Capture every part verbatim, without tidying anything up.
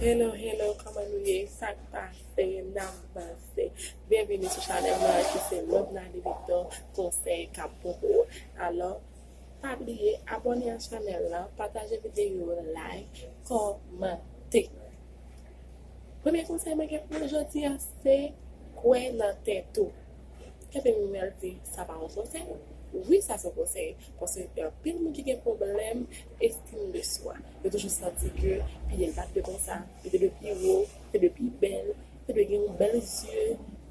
Hello, hello, kòman nou ye? Sa k pase? N ap vanse. Byenvini sou chanèl mwen ki se Lovnady Victor, konsèy k ap bon pou ou. Alò, pa bliye abòne a chanèl la, pataje videyo, like, kòmante. Premye konsèy mwen gen pou nou jodi a se kwè nan tèt ou. Kenbe m, Melvie, sa pa yon konsèy? Wi, sa se yon konsèy. Paske gen anpil moun ki gen pwoblèm estim de swa. Yo toujou santi ke pye l pa t dwe konsa, li te dwe pi wo, li te dwe pi bèl, li te dwe gen yon bèl zye,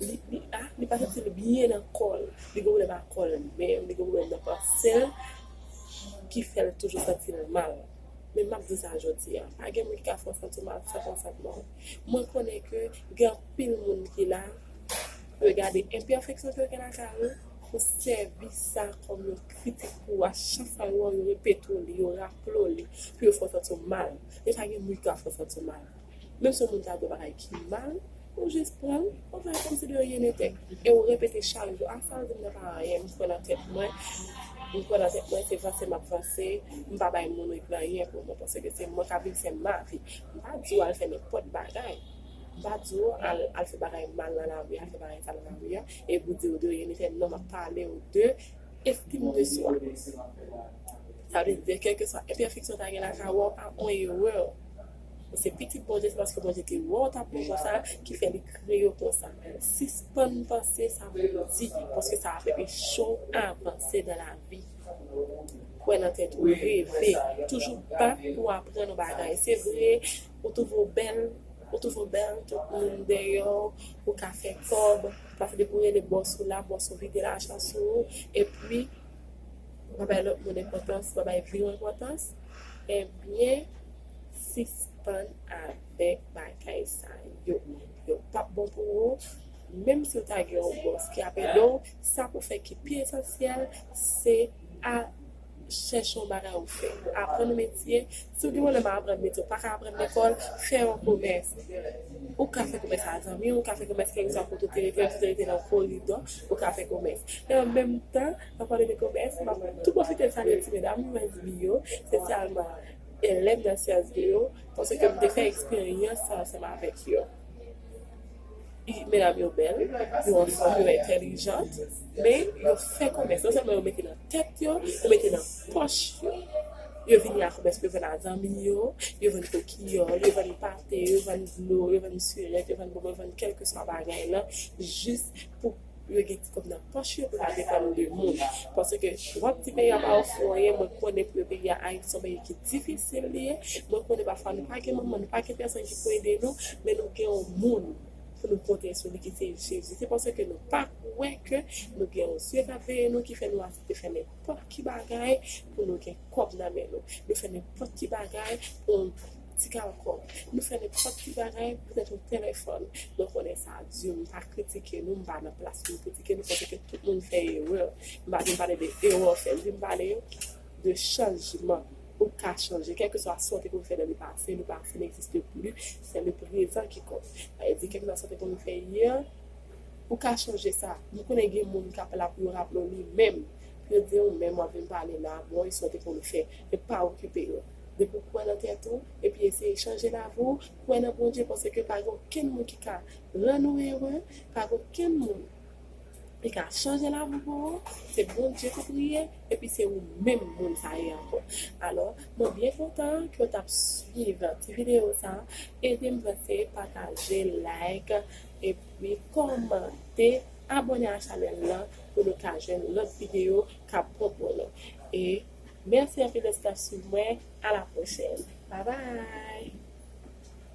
li, li, a, li pa santi l byen nan kò l, li gen pwoblèm ak kò l menm, li gen pwoblèm nan panse l, ki fè l toujou santi l mal. Men m ap di sa jodi a, pa gen moun ki ka fè w santi w mal san konsantman w. Mwen konnen ke gen anpil moun ki la, yo gade enpèfeksyon ke w gen lakay ou, pou sèvi sa kòm yon kritik pou w. A chak fwa yo wè w, yo repete w li, yo raple w li, pou yo fè w santi w mal. Men pa gen moun ki ka fè w santi w mal. Menm si yon moun ta di w bagay ki mal, ou jis pran l, ou fè kòmsi de rien n'était. E ou repete chak jou, a, sa l di m nan pa anyen, m kwè nan tèt mwen, m kwè nan tèt mwen, se vanse m ap vanse, m pa bay moun règ anyen pou mwen, paske se mwen k ap viv, se ma vi. M pa di w al fè nenpòt bagay. M pa di w al, al fè bagay mal nan lari a, al fè bagay sal nan lari a, epi w di w de rien n'était, non, m ap pale w de estim de swa. Sa vle di, kèlkeswa enpèfeksyon w ta gen lakay ou, pa yon erè. Ou se pitit Bondye, se paske Bondye te wè w t ap bon konsa, ki fè li kreye w konsa. Sispann panse sa moun di, paske sa ap anpeche w avanse nan lavi. Kwè nan tèt ou, reve. Toujou bat pou aprann yon bagay. Se vre, ou twouve w bèl, ou twouve w bèl, tout moun dèyè w, ou ka fè kòb, paske depi w rele bòs ou la, bòs ou vide lajan sou ou, epi, pa bay lòt moun enpòtans, pa bay vi w enpòtans, ebyen, sispann avèk bagay sa yo. Yo p ap bon pou ou, menm si w ta gen yon bòs ki ap ede w, sa pou fè ki pi esansyèl, se a chèche yon bagay ou fè. Aprann yon metye. Si w gen pwoblèm a aprann metye, ou pa ka aprann lekòl, fè yon komès. Ou ka fè komès a zanmi w, ou ka fè komès kèlkeswa kote w te rete, ou te rete nan koridò, ou ka fè komès. E an menm tan, nan pale de komès, m ap tou pwofite salye ti medam yo, Miss Bio, espesyalman elèv nan C S de yo, paske m te fè eksperyans sa ansanm avèk yo. Medam yo bèl, yo anfòm, yo entèlijant, men yo fè komès. Non sèlman yo mete nan tèt yo, yo mete nan pòch yo. Yo vini a komès pou yo vann a zanmi yo, yo vann kokiyòl, yo vann pate, yo vann dlo, yo vann sirèt, yo vann bonbon, yo vann kèlkeswa bagay lan, jis pou yo gen ti kòb nan pòch yo pou yo pa depann de moun. Paske w ap di peyi a pa ofri w anyen, mwen konnen pou yo peyi a, Ayiti se yon peyi ki difisil li ye. Mwen konnen pafwa nou pa gen manman, nou pa gen pèsonn ki pou ede nou, men nou gen yon moun pou nou konte sou li ki se Jezi. Se paske nou pa kwè ke nou gen yon Dye k ap veye nou ki fè nou aksepte fè nenpòt ki bagay pou nou gen kòb nan men nou. Nou fè nenpòt ki bagay pou yon ti kal kòb. Nou fè nenpòt ki bagay poutèt yon telefòn. Nou konnen sa di, m pa kritike nou, m pa nan plas pou m kritike nou, paske tout moun fè erè. M pa vin pale de erè w fè, m vin pale de chanjman. Ou ka chanje, kèlkeswa sa w te konn fè nan lepase, lepase n'existe plus, c'est le présent qui compte. Sa vle di, kèlkeswa sa w te konn fè yè, ou ka chanje sa. M konnen gen moun k ap la pou yo raple w li menm. Pou yo di w menm w ap vin pale la, bon, e sa w te konn fè. Men pa okipe yo. Depi w kwè nan tèt ou, epi eseye chanje lavi w, kwè nan Bondye, paske pa gen okenn moun ki ka rann ou ere, pa gen okenn moun ki ka chanje lavi w pou ou, se Bondye pou priye, epi se ou menm moun sa ye ankò. Alò, mwen byen kontan ke w t ap swiv ti videyo sa, ede m vanse, pataje, like, epi kòmante, abòne a chanèl lan pou nou ka jwenn lòt videyo k ap bon pou nou. E mèsi anpil dèske w t ap swiv mwen, a la pwochèn. Bye bye!